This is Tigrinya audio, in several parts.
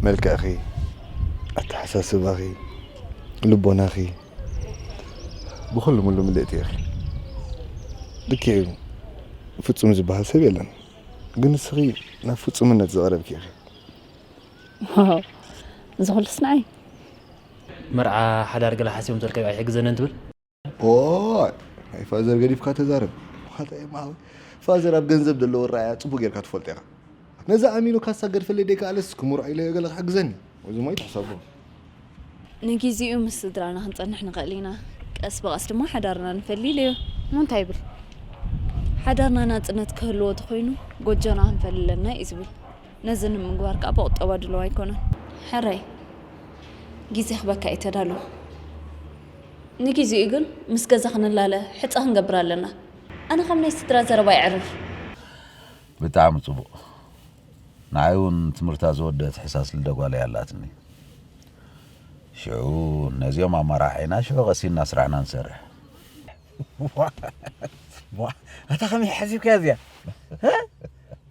መልክዕኺ፣ ኣተሓሳስባኺ፣ ልቦናኺ፣ ብኹሉ ምሉ ምልእቲ ኢኺ። ልክዕ እዩ፣ ፍጹም ዝበሃል ሰብ የለን፣ ግን ንስኺ ናብ ፍጹምነት ዝቐረብኪ ኢኺ። ዋው፣ እዚ ኩሉስ ንዓይ? መርዓ ሓዳር ገለ ሓሲቦም ዘልከብ ኣይሕግዘንን ትብል? ኦይ፣ ናይ ፋዘር ገዲፍካ ተዛረብ። ዋታ የማዊ፣ ፋዘር ኣብ ገንዘብ ዘለዎ ራእያ ጽቡቅ ጌርካ ትፈልጦ ኢኻ። ነዛ ኣሚኑ ካሳ ገድፈለይ ደይካ ኣለስ ክምርዖ ኢለ ገለ ክሕግዘኒ። እዚ ሞይ ተሕሰቦ። ንጊዜኡ ምስ ስድራና ክንጸንሕ ንኽእል ኢና፣ ቀስ ብቐስ ድማ ሓዳርና ንፈሊ ኢለዮ። እሞ እንታይ ይብል? ሓዳርና ናጽነት ክህልዎ ተኾይኑ ጎጆና ክንፈሊ ኣለና እዩ ዝብል። ነዚ ንምግባር ከኣ ብቑጠባ ድልው ኣይኮነን። ሕራይ፣ ግዜ ክበካ እዩ ተዳልዎ። ንጊዜኡ ግን ምስ ገዛ ክንላለ ሕጸ ክንገብር ኣለና። ኣነ ካብ ናይ ስድራ ዘረባ ይዕርፍ። ብጣዕሚ ጽቡቕ። ንዓይ እውን ትምህርታ ዝወደት ሕሳስ ልደ ጓለይ ኣላትኒ። ሽዑ ነዚኦም ኣመራሒና ሽዑ ቀሲና ስራሕና ንሰርሕ። ኣታ ከመይ ሓሲብካያ እዚኣ?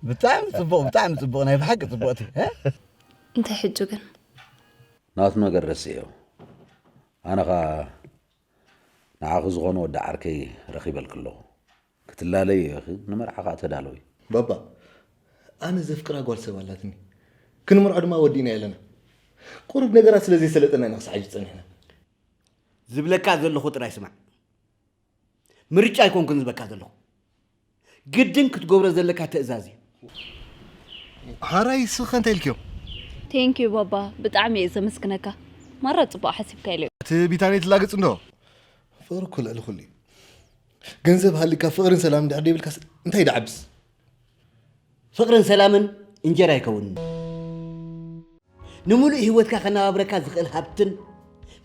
ብጣዕሚ ጽቡቕ፣ ብጣዕሚ ጽቡቕ፣ ናይ ብሓቂ ጽቡቕቲ። እንታይ ሕጂ ግን? ናቱ ነገር ረስዮ። ኣነ ኸኣ ንዓኺ ዝኾነ ወዲ ዓርከይ ረኺበልኪ ኣለኹ። ክትላለይ ኢኺ፣ ንመርዓ ኸኣ ተዳለዊ። ባባ፣ ኣነ ዘፍቅራ ጓል ሰብ ኣላትኒ። ክንምርዖ ድማ ወዲእና ኣለና። ቁሩብ ነገራት ስለ ዘይሰለጠና ኢና ክሳዕ ሕጂ ጸኒሕና። ዝብለካ ዘለኹ ጥራይ ስማዕ። ምርጫ ኣይኮንኩን ዝበካ ዘለኹ። ግድን ክትገብሮ ዘለካ ትእዛዝ እዩ። ሓራይ ስኸ እንታይ ኢልክዮም? ቴንኪዩ ባባ፣ ብጣዕሚ እየ ዘመስግነካ። ማራ ጽቡቕ ሓሲብካ ኢለ። እቲ ቢታንየ ትላግጽ እንዶ? ፍቕሪ እኮ ልዕሊ ኩሉ እዩ። ገንዘብ ሃሊካ ፍቕርን ሰላም እንድሕር ደይብልካስ እንታይ ደዓብስ? ፍቕርን ሰላምን እንጀራ ኣይከውንን። ንምሉእ ህይወትካ ከነባብረካ ዝኽእል ሃብትን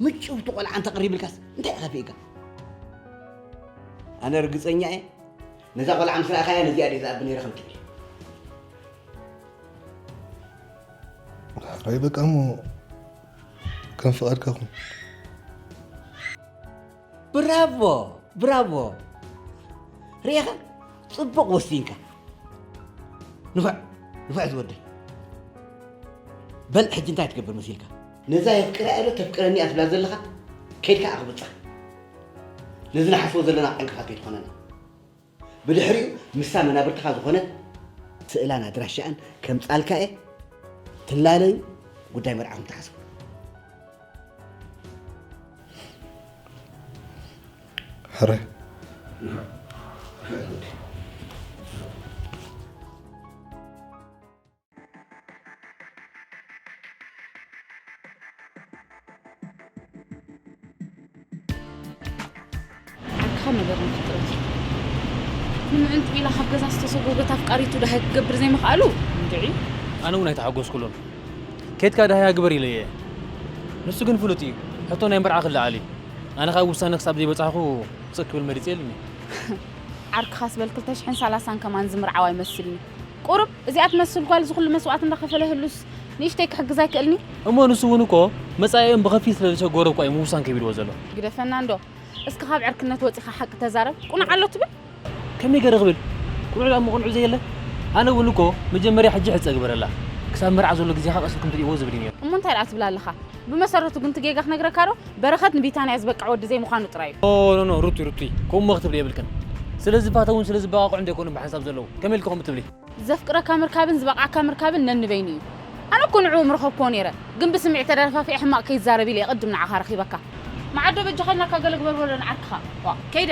ምጭውቲ ቆልዓ እንተቕሪብልካስ እንታይ ኢኻ ፊእካ? ኣነ ርግጸኛ እየ፣ ነዛ ቆልዓ ምስ ረኣኻያ ነዚኣ ድየ ዝኣቢ ነይረ ከም ትብል። ሓራይ በቃ እሞ ከም ፍቓድካ ኩን። ብራቮ ብራቮ። ርኢኻ፣ ጽቡቕ ወሲንካ። ንፉዕ ንፉዕ ዝወደይ። በል ሕጂ እንታይ ትገብር መሲልካ? ነዛ የፍቅራ እያ ዶ ተፍቅረኒ እያ ትብላ ዘለኻ? ከይድካ ኣኽብጻ። ነዚ ንሓስቦ ዘለና ዕንቅፋት ከይትኾነና። ብድሕሪኡ ምስታ መናብርትኻ ዝኾነት ስእላን ኣድራሻኣን ከምጻልካ እየ። ትላለዩ፣ ጉዳይ መርዓኹም ትሓስቡ። ሕራይ። ዓርክኻ መገረም ፍጥረት እዩ። ንምእንቲ ኢላ ካብ ገዛ ዝተሰጎገት ኣፍቃሪቱ ደሃይ ክገብር ዘይምኽኣሉ እንድዒ። ኣነ እውን ኣይተሓጎስኩሉን። ኬድካ ደሃያ ግበር ኢለየ። ንሱ ግን ፍሉጥ እዩ። ሕቶ ናይ መርዓ ክለዓል እዩ። ኣነ ካብ ውሳነ ክሳብ ዘይበጻሕኩ ስቕ ክብል መሪጸ የልኒ። ዓርክኻስ በል ክልተ ሽሕን ሰላሳን ከማን ዝምርዓው ኣይመስልኒ። ቁሩብ እዚኣ ትመስል ጓል እዚ ኩሉ መስዋእቲ እንዳኸፈለ ህሉስ ንእሽተይ ክሕግዝ ኣይክእልኒ? እሞ ንሱ እውን እኮ መጻኢኦም ብኸፊል ስለ ዘሸገሮ እኳ እዩ ምውሳን ከቢድዎ ዘሎ። ግደፈና እንዶ። እስኪ ካብ ዕርክነት ወጺኻ ሓቂ ተዛረብ። ቁኑዕ ኣሎ ትብል? ከመይ ገይረ ክብል? ቁኑዕ ደኣ እሞ ቁኑዕ ዘየለ? ኣነ እውን እኮ መጀመርያ ሕጂ ሕጸ ግበረላ። ክሳብ መርዓ ዘሎ ግዜኻ ቀስ ኢልኩም ትርእይዎ ዝብል እዩ ነይሩ። እሞ እንታይ ደኣ ትብል ኣለኻ? ብመሰረቱ ግን እቲ ጌጋ ክነግረካ ዶ? በረኸት ንቢታንያ ዝበቅዕ ወዲ ዘይምዃኑ ጥራይ እዩ። ኖ ኖ ኖ፣ ሩቲ ሩቲ፣ ከምኡ ክትብሊ የብልክን። ስለ ዝፋተውን ስለ ዝበቓቕዑን ዘይኮኑን ብሓንሳብ ዘለዉ። ከመይ ኢልኪ ከምኡ ትብሊ? ዘፍቅረካ ምርካብን ዝበቕዓካ ምርካብን ነንበይኑ እዩ። ኣነ እኮ ንዕኡ ምረኸብክዎ ነይረ፣ ግን ብስምዒት ተደፋፊዐ ሕማቕ ከይዛረብ ኢለ እየ ቅድም ንዓኻ ረኺበካ። መዓዶ በጃኻ ኢልናካ ገለ ግበር በሎ ንዓርክኻ። ዋ፣ ከይደ።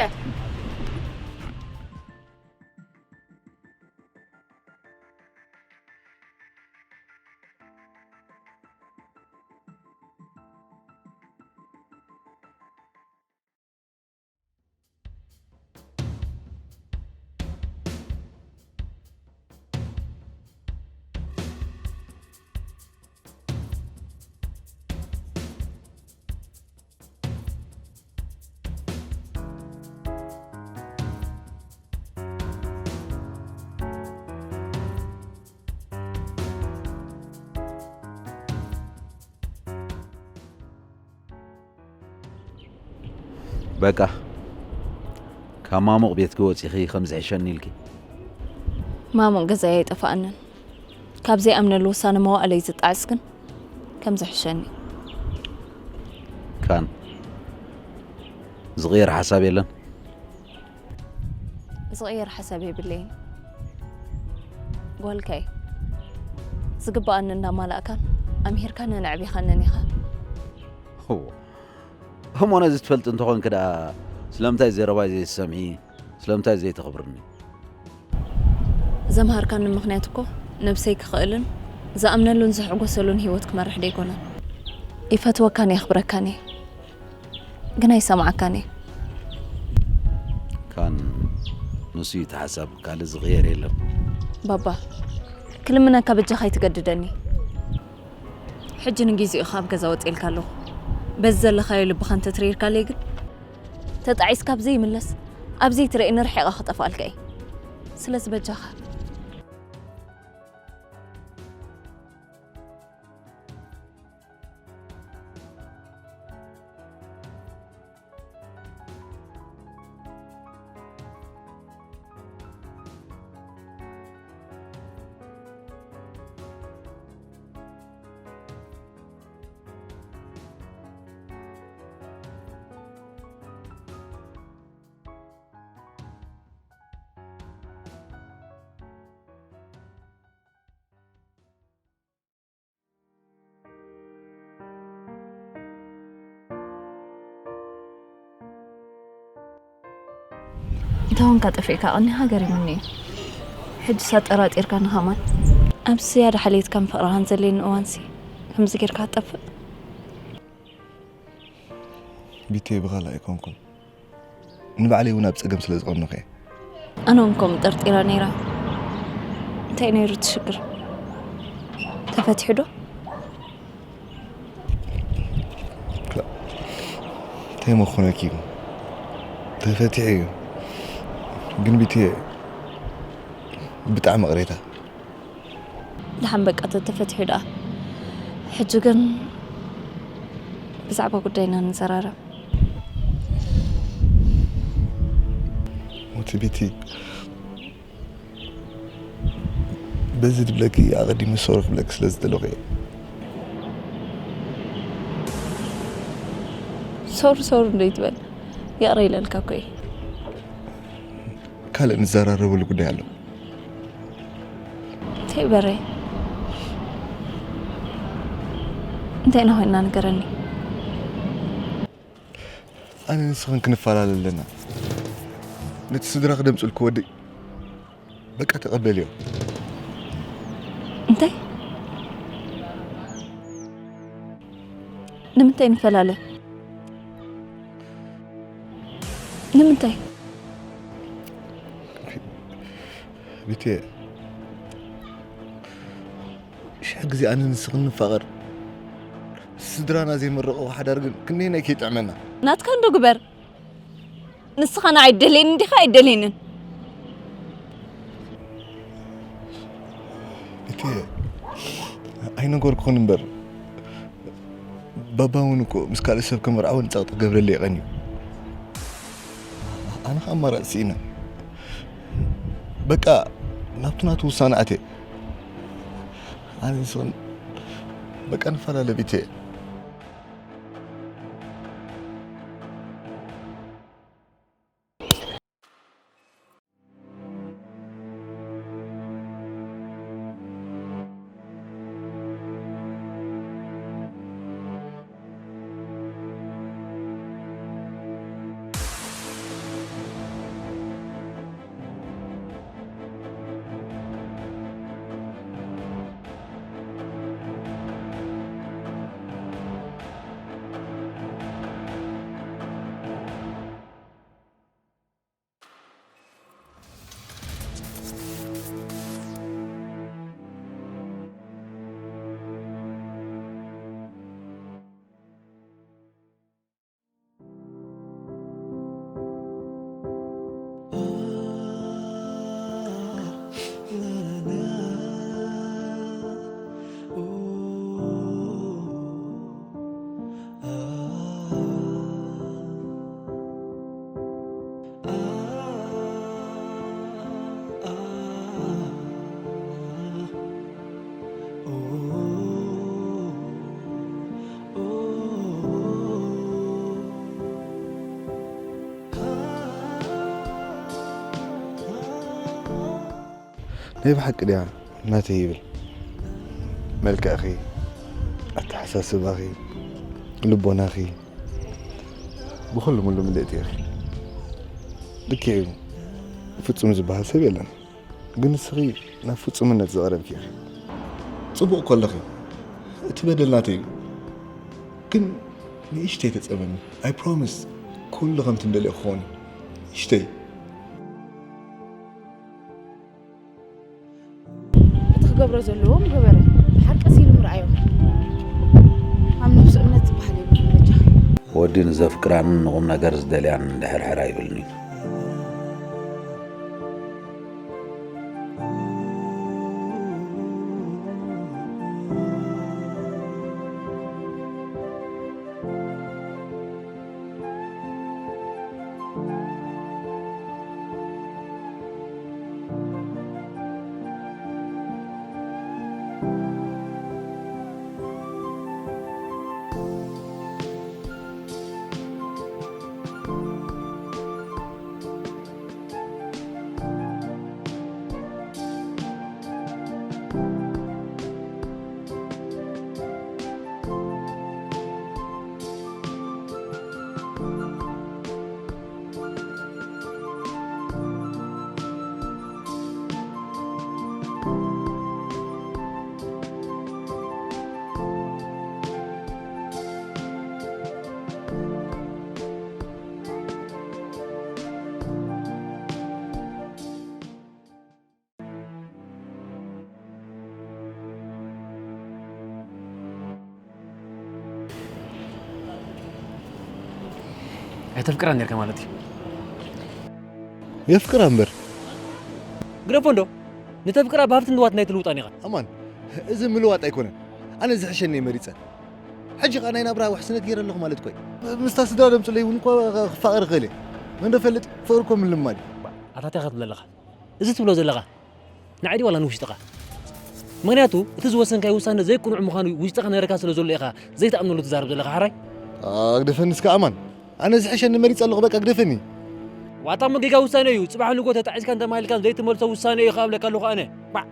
በቃ ካብ ማሙቕ ቤትኪ ወጺኺ ከም ዝሕሸኒ ኢልኪ። ማሙቕ ገዛይ ኣይጠፍኣንን። ካብ ዘይኣምነሉ ውሳነ መዋእለይ ዝጣዕስ ግን ከም ዝሕሸኒ። ካን ዝቕየር ሓሳብ የለን። ዝቕየር ሓሳብ የብለይን። ጓልካይ ዝግባኣኒ እንዳማላእካን ኣምሂርካንን ኣዕቢኻንን ኢኻ። እሞ ነዚ ትፈልጥ እንተኾንክ ደኣ ስለምንታይ ዘረባይ ዘይትሰምዒ? ስለምንታይ ዘይተኽብርኒ? ዘምሃርካኒ ምኽንያት እኮ ነብሰይ ክኽእልን ዝኣምነሉን ዝሕጎሰሉን ህይወት ክመርሕ ደይኮነን። ይፈትወካን የኽብረካን እየ፣ ግን ኣይሰምዓካን እየ። ካን ንሱ እዩ እቲ ሓሳብ፣ ካልእ ዝቕየር የለን። ባባ፣ ክልምነካ በጃኻ ኣይትገድደኒ። ሕጂ ንጊዜኡ ካብ ገዛ ወፂእልካ ኣለኹ። በዚ ዘለኻዮ ልብኻ እንተትረይርካለይ ግን ተጣዒስካ ኣብ ዘይምለስ ኣብ ዘይትረእኒ ርሒቐ ክጠፍኣልካ እየ። ስለዚ በጃኻ። እንተ ኾንካ ጠፊእካ ቀኒኻ ገሪሙኒ እዩ። ሕጅስ ኣጠራጢርካኒ ከማን። ኣብ ዝያዳ ሓልየትካን ፍቕርኻን ዘለኒ እዋንሲ ከምዚ ጌርካ ትጠፍእ? ቢተይ ብኻልእ ኣይኮንኩን። ንባዕለይ እውን ኣብ ጸገም ስለ ዝቐነኹ እየ። ኣነ እውን ከምኡ ጠርጢረ ነይረ። እንታይ ነይሩ እቲ ሽግር? ተፈቲሑ ዶ? እንታይ መኾነኪ? ተፈቲሑ እዩ። ግን ቢቴ ብጣዕሚ ቅሬታ። ደሓን በቃ ተተፈቲሑ ደኣ። ሕጂ ግን ብዛዕባ ጉዳይና ንዘራረብ። ሞቲ ቢቲ በዚ ድብለኪ ኣቐዲመ ሶሪ ክብለኪ ስለ ዝደለኹ እየ። ሶሪ ሶሪ እንዶ ይትበል፣ ይቕረ ኢለልካ እኮ እየ። ካልእ ንዘራረበሉ ጉዳይ ኣሎ። እንታይ በረይ? እንታይ ኢና ኮይንና ንገረኒ። ኣነ ንስኽን ክንፈላለ ኣለና። ነቲ ስድራ ክደምፅልኩ ወዲ በቃ ተቐበልዮ። እንታይ? ንምንታይ ንፈላለ? ንምንታይ? ቢቴ ሽሕ ግዜ ኣነ ንስኽን ንፋቐር ስድራና ዘይመረቐዎ ሓዳር ግን ክንደየናይ ከይጥዕመና። ናትካ እንዶ ግበር። ንስኻ ንዓይ ደልየኒ እንዲኻ ኣይደልየንን? እቲ ኣይነገርኩኽን እምበር ባባ እውን እኮ ምስ ካልእ ሰብ ክምርዓወን ጸቕጢ ክገብረለይ ይቐንዩ። ኣነ ኸኣ ኣማራጺ ስኢነ በቃ ናብቲ ናቱ ውሳነ ኣትየ። ኣነ ንስኽን በቃ ንፈላለ ቢቴ። ናይ ብሓቂ ድያ ናተይ ይብል? መልክዕኺ፣ ኣተሓሳስባኺ፣ ልቦናኺ፣ ብኹሉ ምሉ ምልእቲ ኢኺ። ልክዕ እዩ፣ ፍጹም ዝበሃል ሰብ የለን። ግን ንስኺ ናብ ፍጹምነት ዝቐረብኪ ኢኺ። ጽቡቕ እኮ ኣለኺ። እቲ በደል ናተይ እዩ። ግን ንእሽተይ ተጸበኒ። I promise፣ ኩሉ ከምቲ እንደልዮ ክኸውን እዩ። ንእሽተይ። እቲ ክገብሮ ዘለዎ ምገበረ። ድሓር ቀስ ኢሉ ምርኣዮ። ኣብ ነብሱ እምነት ዝበሃል የብሉን በጃኺ። ወዲ ንዘፍቅራን ንቑም ነገር ዝደልያን ድሕር ሕር ኣይብልን እዩ። ኣይተፍቅራን ነርካ ማለት እዩ። የፍቅራ እምበር። ግደፎ እንዶ ንተፍቅራ ብሃብቲ ንዋት ናይ ትልውጣን ኢኻ። ኣማን፣ እዚ ምልዋጥ ኣይኮነን። ኣነ ዝሕሸኒ እየ መሪጸ። ሕጂ ኸኣ ናይ ናብራ ውሕስነት ገይረ ኣለኹ ማለት እኮ እዩ። ምስታ ስድራ ደምጽለይ እውን እኮ ክፋቐር እኽእል እየ። መን ዶ ፈልጥ፣ ፍቕሪ እኮ ምልማድ እዩ። ኣታትያ ክትብል ኣለኻ። እዚ ትብሎ ዘለኻ ንዓዲ ዋላ ንውሽጥኻ? ምኽንያቱ እቲ ዝወሰንካዮ ውሳነ ዘይቅኑዕ ምዃኑ ውሽጥኻ ነረካ ስለ ዘሎ ኢኻ ዘይትኣምነሉ ትዛረብ ዘለኻ ሓራይ? ኣግደፈኒ እስከ ኣማን። ኣነ ዝሕሸኒ መሪጸ ኣለኹ፣ በቃ ግደፈኒ። ዋጣ እሞ ጌጋ ውሳነ እዩ። ጽባሕ ንጎ ተጣዒስካን ተማሂልካን ዘይትመልሶ ውሳነ እዩ ክብለካ ኣለኹ ኣነ። ባዕ።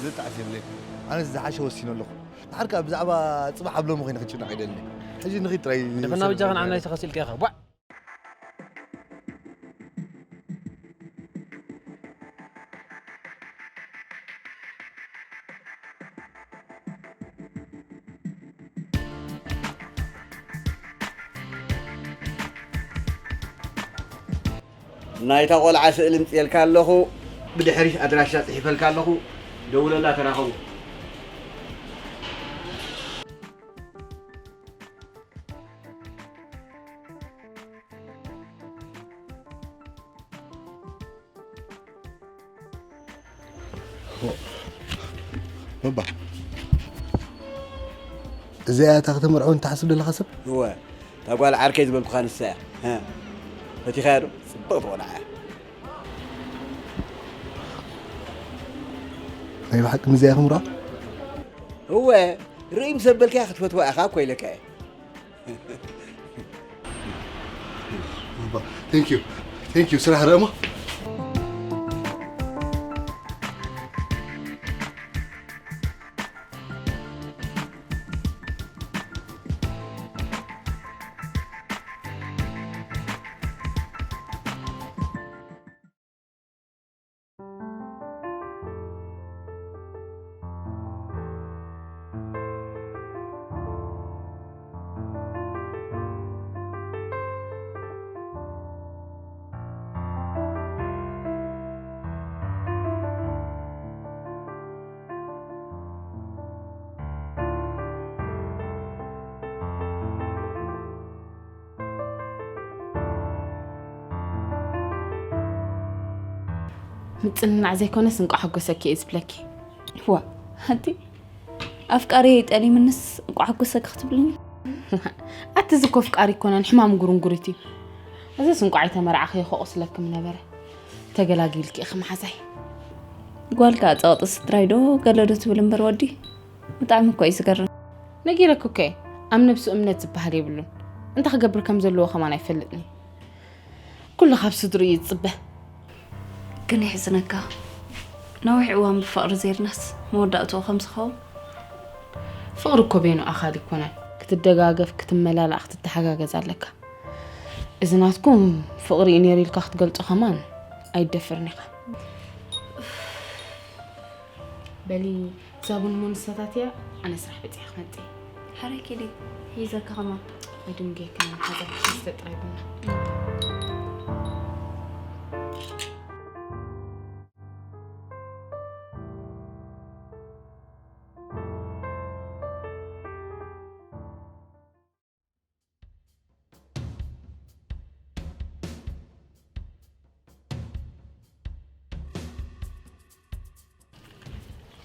ዘጣዕስ የብለይ። ኣነ ዝሓሸ ወሲነ ኣለኹ። ድሓር ከኣ ብዛዕባ ጽባሕ ኣብ ሎሚ ኮይነ ክጭነቕ ኣይደልን። ሕጂ ንኺድ ጥራይ ደፈና ብጃኻ ንዓና ይሰኸስ ኢልካ ኢኻ። ባዕ። ናይታ ቆልዓ ስእሊ ምፅኤልካ ኣለኹ። ብድሕሪት ኣድራሻ ፅሒፈልካ ኣለኹ። ደውለላ ተራኸቡ። በባ እዚኣ እታ ከተመርዕወኒ ትሓስብ ዘለኻ ሰብ? እወ፣ እታ ጓል ዓርከይ ዝበልኩኻ ንሳ እያ። ፈቲኻያ ዶ? ፅብቕቲ ቆልዓ እያ። ናይ ብሓቂ ምዚኣ ክምራ? እወ፣ ርእይ ምስ ኣበልካያ ክትፈትዋ ኢኻ እኮ ኢለካ እየ። Thank you. Thank you. ስራሕ ረእሞ። ምጽንናዕ ዘይኮነስ እንቋዕ ሓጎሰኪ እየ ዝብለኪ። ዋ፣ ኣንቲ ኣፍቃሪ ጠሊምንስ እንቋዕ ሓጎሰኪ ክትብልኒ? ኣቲ እዚ እኮ ኣፍቃሪ ኣይኮነን፣ ሕማም ጉርንጉሪት እዩ። እዚስ እንቋዕ ኣይተመርዓኺ ከቑስለኪ ምነበረ። ተገላጊልኪ ኢኺ መሓዛይ። ጓል ከኣ ጸቕጢ ስድራይ ዶ ገለ ዶ ትብል እምበር ወዲ። ብጣዕሚ እኮ እዩ ዝገርም። ነጊረኪ እኮ እየ፣ ኣብ ነብሱ እምነት ዝበሃል የብሉን። እንታይ ክገብር ከም ዘለዎ ከማን ኣይፈልጥን እዩ። ኩሉ ካብ ስድርኡ እዩ ዝጽበ። ግን የሕዝነካ፣ ነዊሕ እዋን ብፍቕሪ ዜርናስ መወዳእትኡ ከም ዝኸውን። ፍቕሪ እኮ በይኑ ኣኻሊ ኣይኮነን። ክትደጋገፍ፣ ክትመላላእ፣ ክትተሓጋገዝ ኣለካ። እዚ ናትኩም ፍቕሪ እዩ ነይሩ ኢልካ ክትገልጾ ከማን ኣይደፍርን ኢኻ። በሊ፣ እዛ ቡን እሞ ንሳታት እያ፣ ኣነ ስራሕ በጺሐ ክመጽእ እየ። ሕራይ ኪዲ፣ ሒዘካ ከማን። ኣይድንገየካ፣ ሓዛ ክሽስተ ጥራይ ቡና።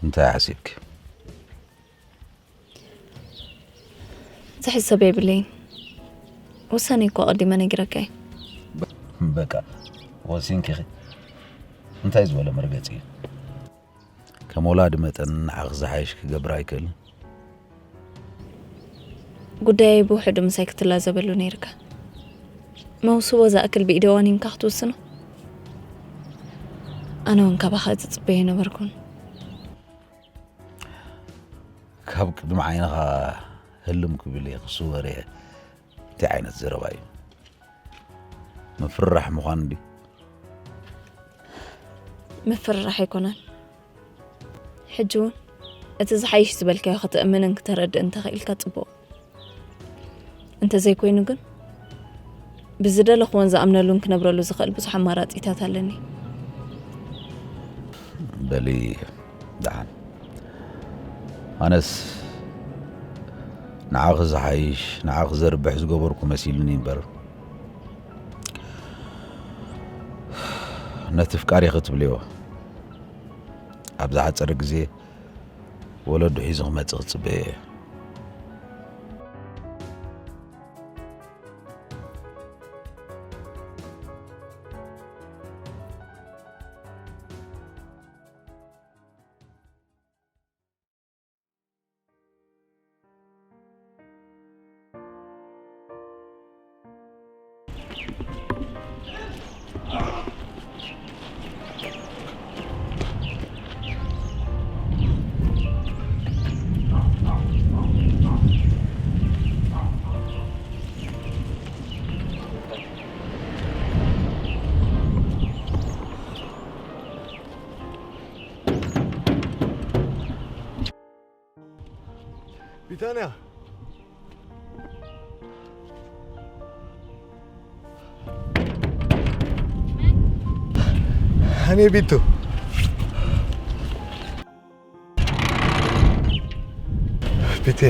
እንታይ ሓሲብኪ? ዝሕሰብ የብለይን። ውሳኔ እኮ ኣቐዲመ ነጊረካ እየ። በቃ፣ ወሲንኪ ኢኺ። እንታይ ዝበለ መርገጺ እዩ? ከም ወላዲ መጠን ንዓኺ ዝሓይሽ ክገብር ኣይክእልን። ጉዳየይ ብውሕዱ ምሳይ ክትላዘበሉ ነይርካ። መውስቦ ዝኣክል ብኢደ ዋኒንካ ክትውስኖ? ኣነ እውን ካባኻ ዝጽበዮ ነበርኩን። ካብ ቅድሚ ዓይንኻ ህልም ክብል እየ ክስወር እየ። እንታይ ዓይነት ዘረባ እዩ? ምፍርራሕ ምዃን ድዩ? ምፍርራሕ ኣይኮነን። ሕጂ እውን እቲ ዝሓይሽ ዝበልካዮ ከተእምንን ክተረድእን እንተኽኢልካ ጽቡቕ። እንተዘይኮይኑ ግን፣ ብዝደለኽዎን ዝኣምነሉን ክነብረሉ ዝኽእል ብዙሕ ኣማራጺታት ኣለኒ። በሊ፣ ደሓን። ኣነስ ንዓኺ ዝሓይሽ፣ ንዓኺ ዘርብሕ ዝገበርኩ መሲሉኒ እምበር፣ ነቲ ፍቃር ኢኺ ትብልዮ ኣብ ዝሓጸረ ግዜ ወለዱ ሒዙ ክመጽእ ክጽበዮ እየ። ቢታንያ። ሃኒ ቢቱ። ቢቴ።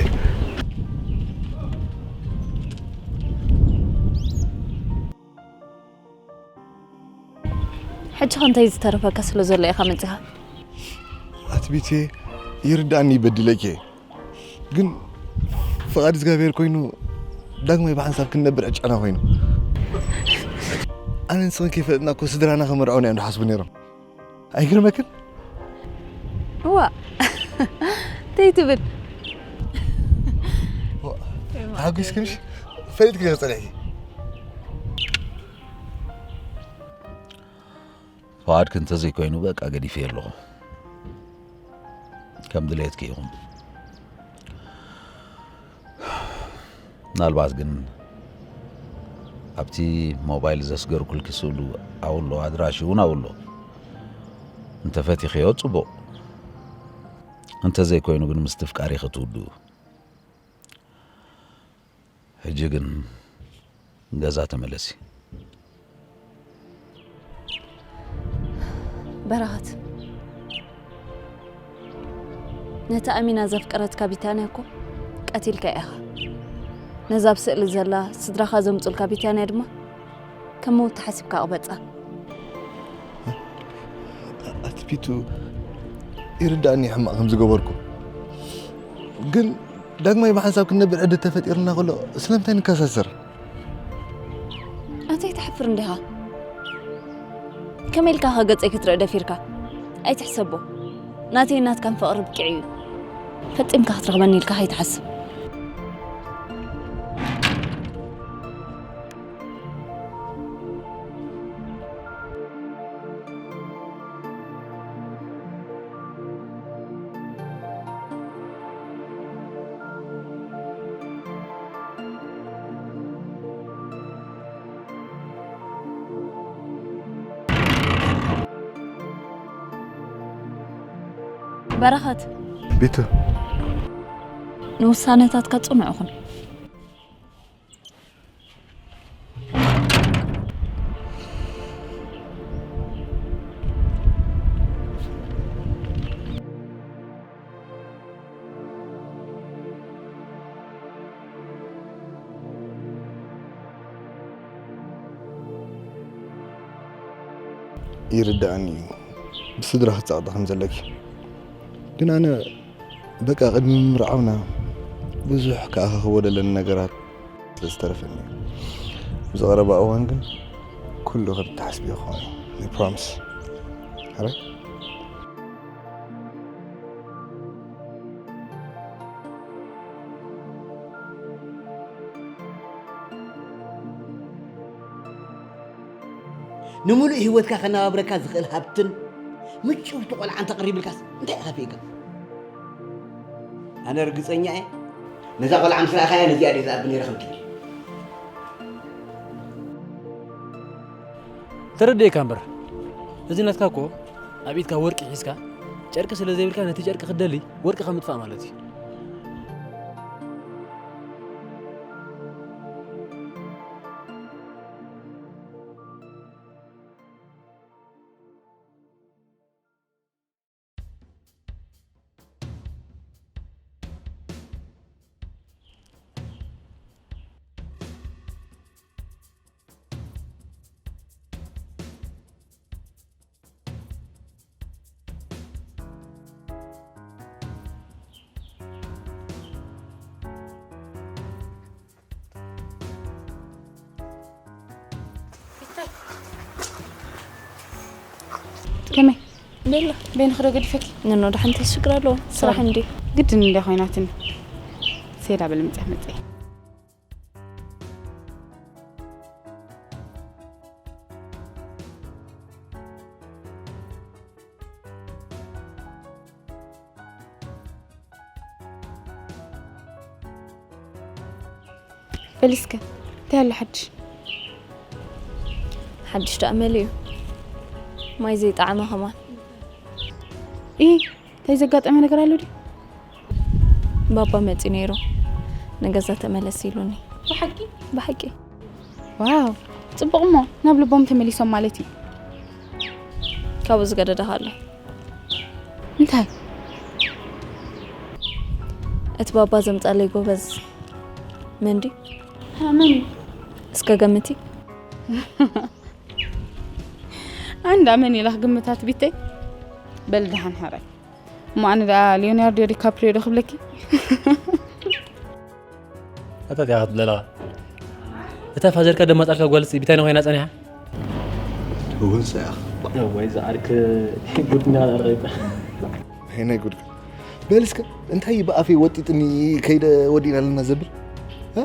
ሕጂ ኸ እንታይ ዝተረፈካ ስለ ዘሎ ኢኻ መጺኻ? ኣቲ ቢቴ፣ ይርዳእኒ፣ ይበድለኪ እየ። ግን ፍቓድ እግዚኣብሔር ኮይኑ ዳግማይ ብሓንሳብ ክንነብር ዕጫና ኮይኑ። ኣነ ንስኽን ከይፈለጥና እኮ ስድራና ክምርዐውና እዮም ዝሓስቡ ነይሮም። ኣይግርመክን? እዋ፣ እንታይ ትብል? ተሓጒስክንሽ? ፈሊጥኪ ዲኺ ጸኒሕኪ? ፍቓድኪ እንተዘይኮይኑ በቃ ገዲፈዮ ኣለኹ። ከም ድሌትኪ ይኹን። ምናልባት ግን ኣብቲ ሞባይል ዘስገርኩልኪ ስእሉ ኣብሎ፣ ኣድራሽኡ እውን ኣብሎ። እንተፈቲኽዮ ጽቡቕ። እንተዘይኮይኑ ግን ምስቲ ፍቃሪኺ ትውድኡ። ሕጂ ግን ገዛ ተመለሲ። በረኸት፣ ነታ ኣሚና ዘፍቀረትካ ቢታንያ እኮ ቀቲልካ ኢኻ። ነዛ ኣብ ስእሊ ዘላ ስድራኻ ዘምጹልካ ቢታንያ ድማ ከም ምውቲ ሓሲብካ ቅበጻ። ኣቲ ቢቱ፣ ይርዳእኒ ሕማቕ ከም ዝገበርኩ። ግን ዳግማይ ብሓንሳብ ክንነብር ዕድል ተፈጢሩና ከሎ ስለምንታይ ንከሳሰር? ኣንታይ ትሓፍር እንዲኻ? ከመይ ኢልካ ኸ ገጸይ ክትርኢ ደፊርካ? ኣይትሕሰቦ። ናተይን ናትካን ፍቕሪ ብቂዕ እዩ። ፈጺምካ ክትረኽበኒ ኢልካ ከይትሓስብ። በረኸት፣ ቢቱ፣ ንውሳነታትካ ጽኑዕ ኩን። ይርዳእኒ እዩ፣ ብስድራ ክትጸቕጢ ከም ዘለኪ። ግን ኣነ በቃ ቅድሚ ምምርዓውና ብዙሕ ክኣኻኽቦ ደለኒ ነገራት ስለ ዝተረፈኒ እዩ። ኣብዚ ቀረባ እዋን ግን ኩሉ ከም ትሓስብዮ ክኸውን እዩ። I promise. ሕራይ? ንምሉእ ህይወትካ ከነባብረካ ዝኽእል ሃብትን ምጭውቲ ቆልዓ እንተቕሪብልካስ እንታይ ኢኻ ፊእካ? ኣነ ርግጸኛ እየ፣ ነዛ ቆልዓ ምስ ረኣኻያ ነዚኣ ድየ ዝኣቢ ነይረ ከም ትብል። ተረዲኤካ እምበር፣ እዚ ናትካ እኮ ኣብ ኢድካ ወርቂ ሒዝካ ጨርቂ ስለ ዘይብልካ ነቲ ጨርቂ ክትደሊ ወርቅኻ ምጥፋእ ማለት እዩ። ከመይ? ቤላ፣ በይንኺ ዶ ገዲፈኪ? ንኖ፣ ደሓን እንታይ ሽግር ኣለዎ? ስራሕ እንዲ። ግድን እንድያ ኮይናትኒ። ሴዳ በል ምጻሕ መጸይ። በሊ እስከ፣ እንታይ ኣሎ ሓድሽ? ሓድሽ ደኣ መሊኡ። ማይ ዘይጠዓመ ከማን። ኢ፣ እንታይ ዘጋጠመ ነገር ኣሎ ድዩ? ባባ መጺኡ ነይሩ። ንገዛ ተመለስ ኢሉኒ። ብሓቂ? ብሓቂ። ዋው፣ ጽቡቕ እሞ፣ ናብ ልቦም ተመሊሶም ማለት እዩ። ካብኡ ዝገደደ ኣሎ። እንታይ? እቲ ባባ ዘምጻለይ ጎበዝ መን ድዩ? ሃ፣ መን እዩ? እስከ ገምቲ። ኣንዳ መን ኢላ ክግምታት ቢተይ? በል ደሓን ሓራይ። እሞ ኣነ ደኣ ሊዮናርዶ ዲካፕሪዮ ዶ ክብለኪ? ኣታ እቲኣ ክትብለላ። እታ ፋዘርካ ደማጻልካ ጓልስ ቢታይ ኮይና ጸኒሓ? እውን ሰያኽ። ወይ ዝኣርክ ጉድና ኣረብ። ናይ ጉድ። በል እስከ እንታይ ብኣፈይ ወጢጥኒ ከይደ ወዲና ኣለና ዘብል? እ?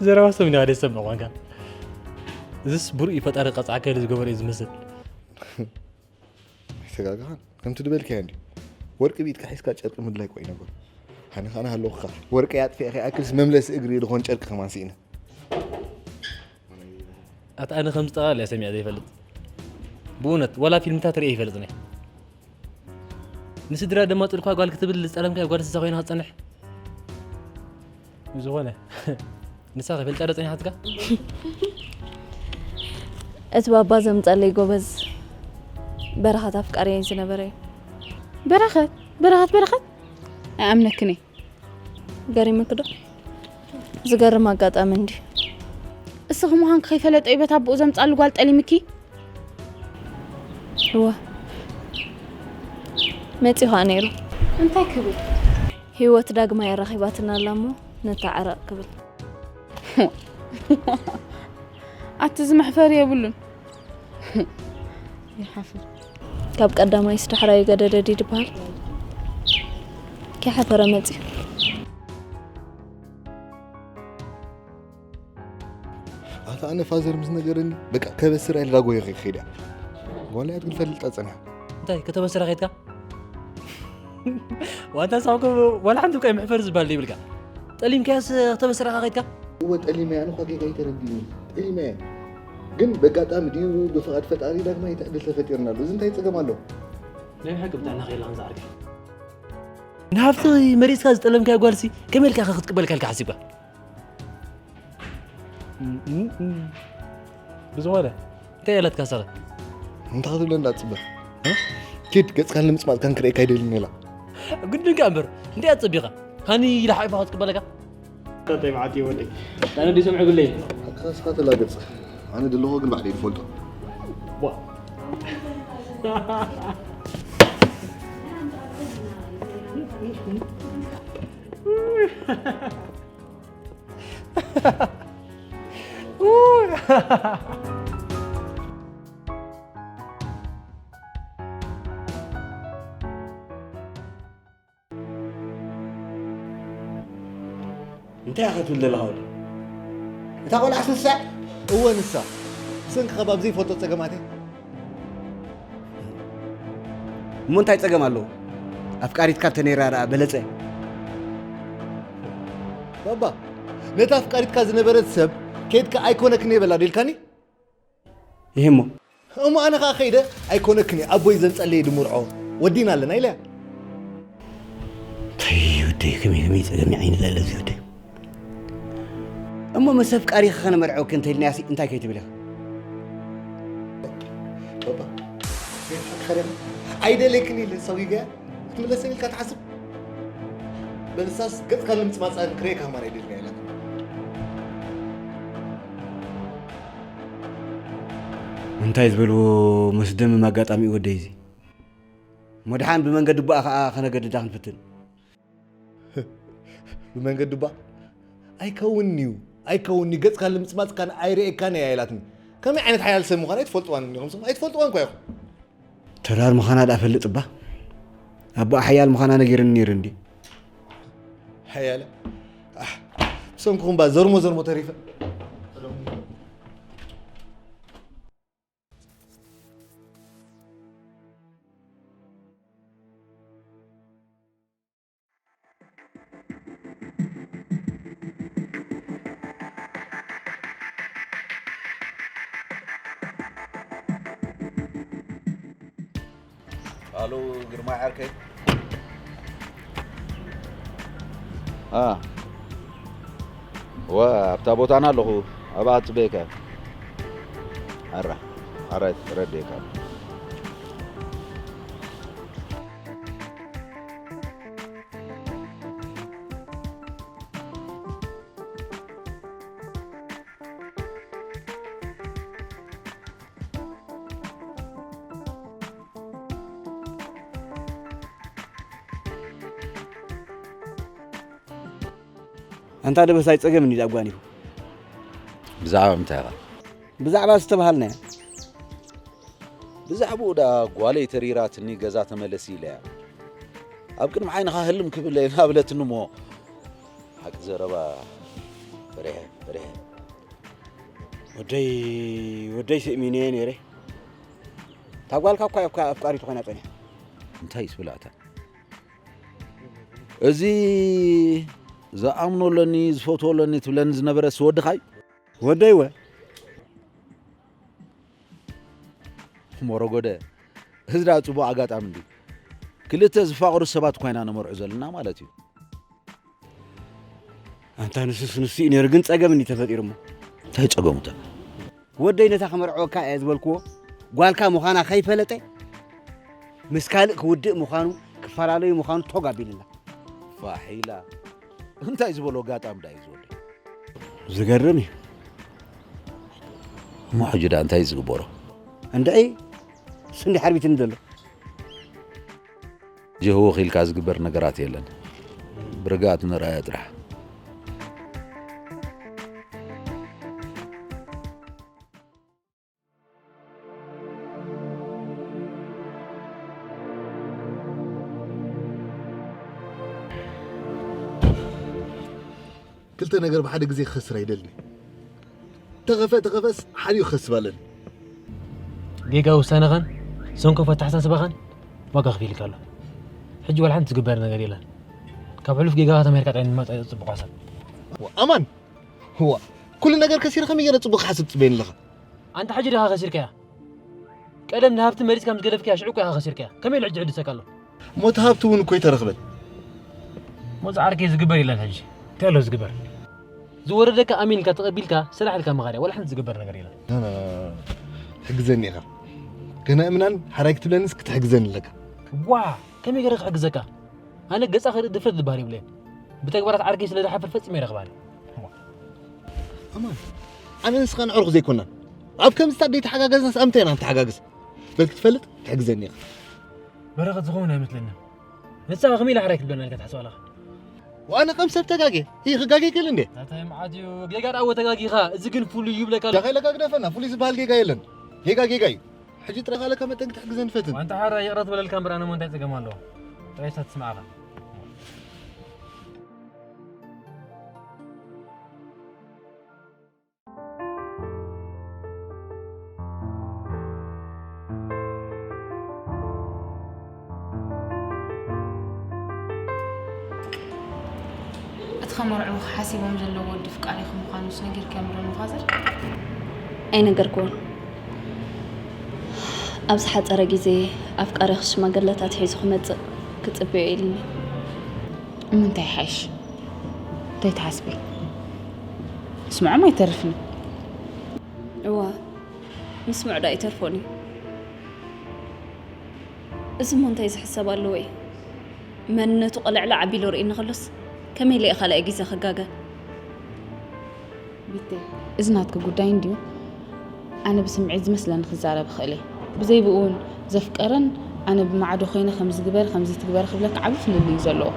ዘረባ ሰብ ኢና ደሰብ ኳንካ። እዚስ ብሩእ እዩ ፈጣሪ ቀጽዓካ ኢሉ ዝገበረ እዩ ዝመስል። ኣይተጋግኻን። ከምቲ ዝበልካዮ እንድዩ። ወርቂ ብኢድካ ሒዝካ ጨርቂ ምድላይ እኮ እዩ ነገር። ኣነ ኸኣ ኣለኹኻ። ወርቂ ኣጥፊእካ ይኣክልስ መምለሲ እግሪ ዝኾን ጨርቂ ከማን ስኢነ። ኣታ ኣነ ከም ዝጠቓል እያ ሰሚዐ ዘይፈልጥ። ብእውነት፣ ዋላ ፊልምታት ርእየ ይፈልጥን እየ። ንስድራ ደማጽልኳ ጓል ክትብል ዝጸለምካያ ጓል ስሳ ኮይና ክትጸንሕ? ብዝኾነ፣ ንሳ ከይፈልጣ ዶ ጸኒሓትካ? እቲ ባባ ዘምጻለይ ጎበዝ በረኸት ኣፍቃሪየይ ዝነበረ እዩ። በረኸት? በረኸት? በረኸት? ኣይኣምነክን እየ። ገሪምክ ዶ? ዝገርም ኣጋጣሚ እንድዩ። እስኺ ምዃንኪ ከይፈለጠ እዩ በታ ኣቦኡ ዘምጻሉ ጓል ጠሊምኪ? እወ። መጺኡ ኸኣ ነይሩ። እንታይ ክብል? ህይወት ዳግማይ ኣራኺባትና ኣላ እሞ ንተዓረቕ ክብል። ኣቲ እዚ መሕፈሪ የብሉን። ይሓፍር። ካብ ቀዳማይስ ዳሕራዩ ገደደ ድዩ ዝበሃል? ከይሓፈረ መጺኡ። ኣታ ኣነ ፋዘር ምስ ነገረኒ በቃ ከበስራ ኢለ ዳጎየ ከይከይዳ። ጓል እያ ግን ፈልጣ ጸኒሓ። እንታይ ከተበስራ ከይድካ? ዋንታ ሳውኮ ዋላ ሓንቲ እኮ መሕፈሪ ዝበሃል ዘይብልካ። ጠሊምካያስ ከተበስራኻ ከይድካ? እወ ጠሊመያ፣ ኣነ እኳ ጌጋ ኣይተረዲእኒ። ጠሊመያ። ግን በጋጣሚ ድዩ ብፍቓድ ፈጣሪ ዳግማይ እቲ ዕድል ተፈጢርና ኣሎ። እዚ እንታይ ጸገም ኣሎ? ናይ ብሓቂ ብጣዕሚ ከይላ ንዝዓርከይ። ንሃብቲ መሪጽካ ዝጠለምካያ ጓልሲ ከመይ ኢልካ ኢኻ ክትቅበልካ ኢልካ ሓሲብካ? ብዝኾነ እንታይ ያላትካ ሳለ? እንታይ ክትብለ እንዳትጽበ? እ? ኪድ ገጽካ ንምጽማጽ ካን ክርእየካ ኣይደልን ኢላ። ግድንካ እምበር እንታይ ኣጸቢኻ? ካኒ ኢላ ሓይፋ ክትቅበለካ? እንታይ መዓት እዩ ወደይ? ኣነ ድዩ ሰምዐ ብለይ? ኣካስካ ተላገጽ። ኣነ ደለኹ ግን ባዕለይ ይፈልጦ። ዋ። እንታይ ኢኻ ትብል ዘለኻ ወዲ? እታ ቆልዓስ ንሳ? እወ ንሳ። ብሰንክኻ ኣብ ዘይፈልጦ ጸገማት እየ። እሞ እንታይ ጸገም ኣለዎ? ኣፍቃሪትካ እንተነይራ ደኣ በለጸ። ባባ፣ ነታ ኣፍቃሪትካ ዝነበረት ሰብ ኬድካ ኣይኮነክን እየ በላ ዶ ኢልካኒ? ይሄ እሞ። እሞ ኣነ ኸኣ ኸይደ ኣይኮነክን እየ ኣቦይ ዘንጸለየ ድምርዖ ወዲና ኣለና ኢለያ። ተይ ወደይ፣ ከመይ ከመይ ጸገም ዓይኒ ዘለ እዚ ወደይ። እሞ ምስ ኣፍቃሪኻ ከነመርዕወኪ እንተኢልናያሲ እንታይ ከይትብል ኢኻ? ባባ፣ ዘይትሓቅኻ ዲኻ? ኣይደልየክን ኢለ ሰጒገያ ክትምለሰኒ ኢልካ ትሓስብ? በልሳስ ገጽካ ንምጽማጻን ክርእየካ ከማን ኣይደልን እያ ኢላትኒ። እንታይ ዝበልዎ መስደምም ኣጋጣሚ እዩ ወደይ እዚ። እሞ ደሓን ብመንገዲ ኣቦኣ ኸኣ ከነገድዳ ክንፍትን። ብመንገዲ ኣቦኣ? ኣይከውንን እዩ፣ ኣይከውንን እዩ። ገጽካ ንምጽማጽ ካን ኣይርእየካን እያ ኢላትኒ። ከመይ ዓይነት ሓያል ሰብ ምዃና ኣይትፈልጥዋን ኢኹም፣ ኣይትፈልጥዋን እኳ ኢኹም። ተራር ምዃና ደኣ ፈልጥ እባ። ኣቦኣ ሓያል ምዃና ነጊርኒ ነይሩ እንድዩ። ሓያለ? ኣሕ፣ ብሰንክኹም እባ ዘርሞ ዘርሞ ተሪፈ። ኣሉ ግርማይ ዓርከይ። አ። ወ፣ ኣብታ ቦታና ኣለኹ። ኣብኣ ትጽበየካ። ኣራ፣ ኣራይ፣ ተረዲኤካ። ኣንታ ደበሳይ ጸገም እንዲ ኣጓኒፉ። ብዛዕባ ምንታይ ኢኻ? ብዛዕባ ዝተባሃልናዮ። ብዛዕባኡ ደኣ ጓለይ ተሪራትኒ ገዛ ተመለሲ ኢለያ። ኣብ ቅድሚ ዓይንኻ ህልም ክብል እናበለትኒ እሞ። ሓቂ ዘረባ ፈሪሐ፣ ፈሪሐ። ወደይ፣ ወደይ ስእሚነየ ነይረ። እታ ጓልካ እኳ እኳ ኣፍቃሪቱ ኮይና ጸኒሓ። እንታይ ይስብላታ? እዚ ዝኣምኖ ኣለኒ፣ ዝፈትዎ ኣለኒ ትብለኒ ዝነበረ ሲ ወድኻ እዩ? ወደይ ወ። ሞሮጎደ፣ እዚ ደኣ ጽቡቕ ኣጋጣሚ እንድዩ። ክልተ ዝፋቐሩ ሰባት ኮይና ነመርዑ ዘለና ማለት እዩ። ኣንታ ንሱስ ንሱ እዩ ነይሩ፣ ግን ጸገም እንድዩ ተፈጢሩ እሞ። እንታይ ጸገሙ እታ? ወደይ ነታ ከመርዕወካ እየ ዝበልክዎ ጓልካ ምዃና ከይፈለጠ ምስ ካልእ ክውድእ ምዃኑ ክፈላለዩ ምዃኑ ቶግ ኣቢልላ። ፋሕ ኢላ። እንታይ ዝበሎ ኣጋጣሚ ደኣ እዩ ዝወደይ? ዝገርም እዩ። እሞ ሕጂ ደኣ እንታይ እዩ ዝግበሮ? እንድዒ እሱ እንዲ ሓርቢትኒ ዘሎ። ጅህውኽ ኢልካ ዝግበር ነገራት የለን። ብርግኣት ንርኣዮ ጥራሕ። ክልተ ነገር ብሓደ ግዜ ክኸስር ኣይደልን። ተኸፈ ተኸፈስ ሓዲኡ ክኸስብ ኣለኒ። ጌጋ ውሳነኻን ሰንኮፍ ኣተሓሳስባኻን ዋጋ ከፊልካ ኣሎ። ሕጂ ዋላ ሓንቲ ዝግበር ነገር የለን። ካብ ሕሉፍ ጌጋኻ ተማሂርካ ጥራይ ንምማጽእ ጽቡቕ ሓሳብ። ዋ፣ ኣማን! ዋ፣ ኩሉ ነገር ከሲረ ከመይ ገይረ ጽቡቕ ክሓስብ ትጽበየኒ ኣለኻ? ኣንታ ሕጂ ዲኻ ከሲርካያ? ቀደም ንሃብቲ መሪጽካ ምስ ገደፍካያ ሽዑ እኮ ኢኻ ከሲርካያ። ከመይ ኢሉ ሕጂ ይዕድሰካ ኣሎ? እሞ እቲ ሃብቲ እውን እኮ ኣይተረኽበን። እሞ ዝዓርከይ ዝግበር የለን ሕጂ። እንታይ ኣሎ ዝግበር? ዝወረደካ ኣሜን ኢልካ ተቐቢልካ ስራሕ ኢልካ ምኻድ እያ። ዋላ ሓንቲ ዝግበር ነገር የለን። ና፣ ና፣ ና፣ ና። ትሕግዘኒ ኢኻ። ገና እምናን ሓራይ ክትብለንስ ክትሕግዘኒ ኣለካ። ዋ፣ ከመይ ገይረ ክሕግዘካ? ኣነ ገጻ ክርኢ ድፍረት ዝበሃል የብለይን። ብተግባራት ዓርከይ ስለ ዝሓፍር ፈጺመ ኣይረኽባን። ኣማን፣ ኣነ ንስኻን ኣዕሩኽ ዘይኮናን። ኣብ ከምዚ ሰዓት ዘይተሓጋገዝናስ ኣብ ምንታይ ኢና ንተሓጋገዝ? በል ክትፈልጥ ትሕግዘኒ ኢኻ። በረኸት ዝኸውን ኣይመስለንን። ንስኻ ከመይ ኢላ ሕራይ ክትብለና ኢልካ ትሓስብ ኣለኻ? ወኣነ ከም ሰብ ተጋጌ። ይህ ክጋጌ ይክእል እንዴ? እንታይ መዓት እዩ? ጌጋ ደኣ ወተጋጊኻ። እዚ ግን ፍሉይ እዩ ይብለካ ኣለኹ። ዳኻ ኢለካ ግደፈና። ፍሉይ ዝበሃል ጌጋ የለን። ጌጋ ጌጋ እዩ። ሕጂ ጥራይ ካለካ መጠን ክትሕግዘን ንፈትን። ዋንታ ሓራ ይቕረት በለልካ እምበር ኣነ እሞ እንታይ ጸገም ኣለዎ? ጥራይ እሳ ትስምዓኻ። እቲ ከመርዕዉኺ ሓሲቦም ዘለዉ ወዲ ፍቃሪኺ ምዃኑስ ነጊርክዮም ዶ ንፋዘር? ኣይነገርክዎን። ኣብ ዝሓጸረ ግዜ ኣፍቃሪኺ ሽማግለታት ሒዙ ክመጽእ ክጽበዮ ኢልኒ። እሞ እንታይ ይሓይሽ? እንታይ ትሓስቢ? ምስምዖም ኣይተርፍን። እዋ፣ ምስምዑ ዶ ኣይተርፎን እዩ? እዚ እሞ እንታይ ዝሕሰብ ኣለዎ እዩ? መንነቱ ቅልዕላዕ ኣቢሉ ርእይኒ ከሎስ፣ ከመይ ኢለ እየ ካልኣይ ግዜ ክጋገ? ቢተይ፣ እዚ ናትኪ ጉዳይ እንድዩ። ኣነ ብስምዒት ዝመስለኒ ክዛረብ እኽእል እየ። ብዘይ ብኡ እውን ዘፍቀረን ኣነ ብማዕዶ ኮይነ ከምዚ ግበሪ፣ ከምዚ ትግበሪ ክብለኪ ዓቢ ፍልልይ እዩ ዘለዎ።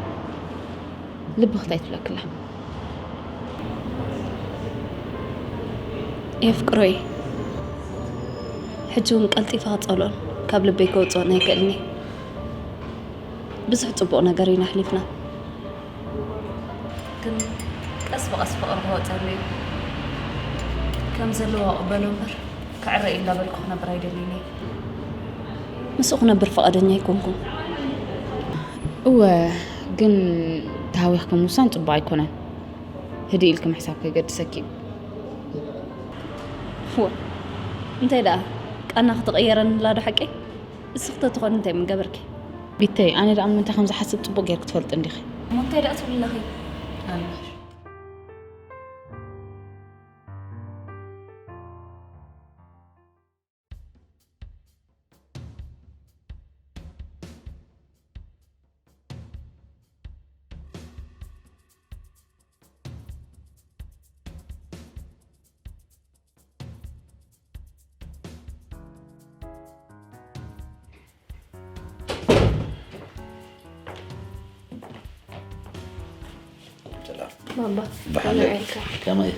ልብኺ እንታይ ትብለኪ ኣላ? የፍቅሮ እየ። ሕጂ እውን ቀልጢፈ ክጸልኦን ካብ ልበይ ከውጽኦን ኣይክእልን እየ። ብዙሕ ጽቡቕ ነገር ኢና ኣሕሊፍና። ግን ቀስ ብቐስ ፍቕሪ ክወጸሉ እዩ። ከም ዘለዎ ቅበሎ እምበር፣ ክዕረ እዩ እንዳበልኩ ክነብር ኣይደልይን እየ። ምስኡ ክነብር ፍቓደኛ ኣይኮንኩን። እወ፣ ግን ተሃዊኽኪ ምውሳን ጽቡቕ ኣይኮነን። ህድእ ኢልኪ ምሕሳብ ከገድሰኪ እዩ። እወ፣ እንታይ ደኣ፣ ቃና ክትቕየረኒ ላዶ ሓቀይ? እስኺ ተትኾኒ እንታይ ምገበርኪ? ቢተይ፣ ኣነ ደኣ ንምንታይ ከም ዝሓስብ ጽቡቕ ጌርኪ ትፈልጢ እንዲኺ። እሞ እንታይ ደኣ ትብሊ ኣለኺ? ኣነ ሰላም። ባባ፣ ብሓመድ ከመይ ኢልካ? ከመይ?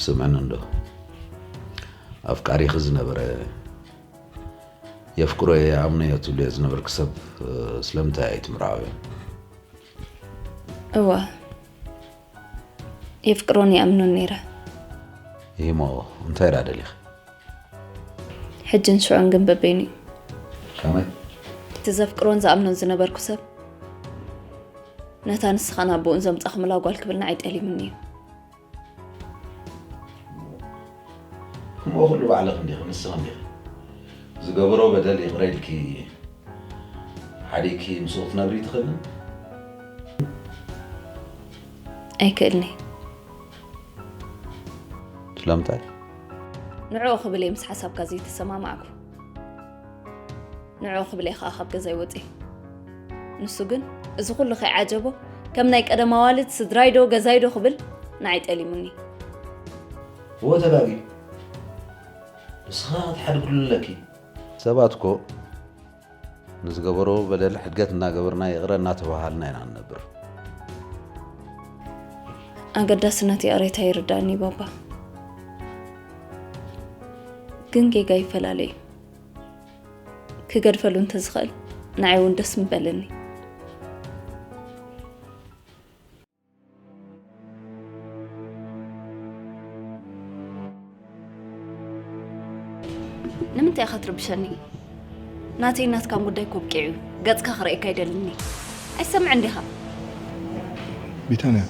ስምዕኒ እንዶ፣ ኣፍቃሪኺ ዝነበረ፣ የፍቅሮ እየ፣ ኣምነዮ ትብልዮ ዝነበርኪ ሰብ፣ ስለምንታይ ኣይትምርዓውዮን? እወ፣ የፍቅሮን ይኣምኖን ነይረ። እሞ እንታይ ደኣ ደሊኺ? ሕጅን ሽዑን ግን በበይኑ እዩ። ከመይ? እቲ ዘፍቅሮን ዝኣምኖን ዝነበርኩ ሰብ፣ ነታ ንስኻን ኣቦኡን ዘምጻኹምላ ጓል ክብል ንዓይ ጠሊሙኒ እዩ። እሞ ኩሉ ባዕልኺ እንዲኺ፣ ንስኺ እንዲኺ። ዝገበሮ በደል ይቕረ ኢልኪ ሓዲግኪ ምስኡ ክትነብሪ ትኽእልን? ኣይክእልን እየ። ስለምንታይ? ንዕኡ ክብል እየ ምስ ሓሳብካ ዘይተሰማማዕኩ። ንዕኡ ክብል እየ ኸኣ ካብ ገዛይ ወጺኤ። ንሱ ግን እዚ ኩሉ ከይዓጀቦ፣ ከም ናይ ቀደም ኣዋልድ ስድራይ ዶ ገዛይ ዶ ክብል ንዓይ ጠሊሙኒ። እወ ተጋጊ። ንስኻ ክትሓድግሉ ኣለኪ። ሰባት እኮ ንዝገበሮ በደል ሕድገት እናገበርና ይቕረ እናተባሃልና ኢና ንነብር። ኣገዳስነት ይቕሬታ ይርዳእኒ ባባ። ግን ጌጋ ይፈላለ እዩ። ክገድፈሉ እንተዝኽእል ንዓይ እውን ደስ ምበለኒ። ንምንታይ ኢኻ ትርብሸኒ? ናተይ ናትካን ጉዳይ እኮ ኣብቂዑ እዩ። ገጽካ ክርእየካ ኣይደልን እየ። ኣይሰምዕን ዲኻ? ቢታንያ፣